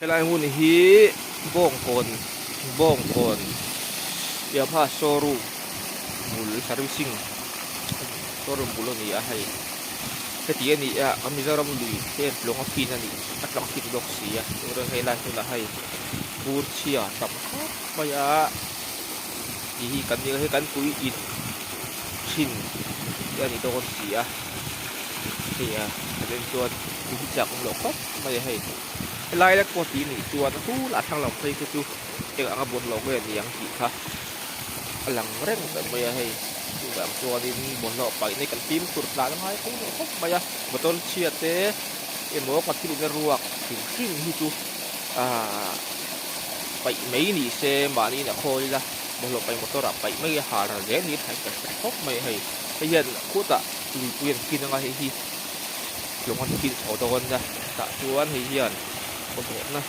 Helai hmun hi Bawngkawn Bawngkawn Yamaha showroom bul servicing showroom bul a ni a hei heti a ni a kan Mizoram lui hian tlawng a khin a nih a tlawng khin bawk si a chuan helai hmunah hei bur chhia tam khawp mai a tih hi kan hei kan pui in thin te a ni dawn si a hei a a then chuan tui hi chak awm loh khawp mai a hei. Helai lek pawh tih nih chuan hul a thlang lo phei khu chu eng anga bawlh hlawh nge ni ang tih kha a lang reng ta mai a hei. Chuvang chuanin bawlhhlawh paih na hi kan fimkhur tlan a ngai phei leh khawp mai a, motor chhia te emaw ka thil inna ruak hrim hrim hi chu ahh paih mai ni se mahni in a khawl ila bawlhhlawh paih motor ah paih mai a hal ral zel hi a tha khawp mai a hei. Hei hian khutah luipui an khin anga hei hi. Lung an khin chho dawn a tah chuan hei hian bawlhhlawhna.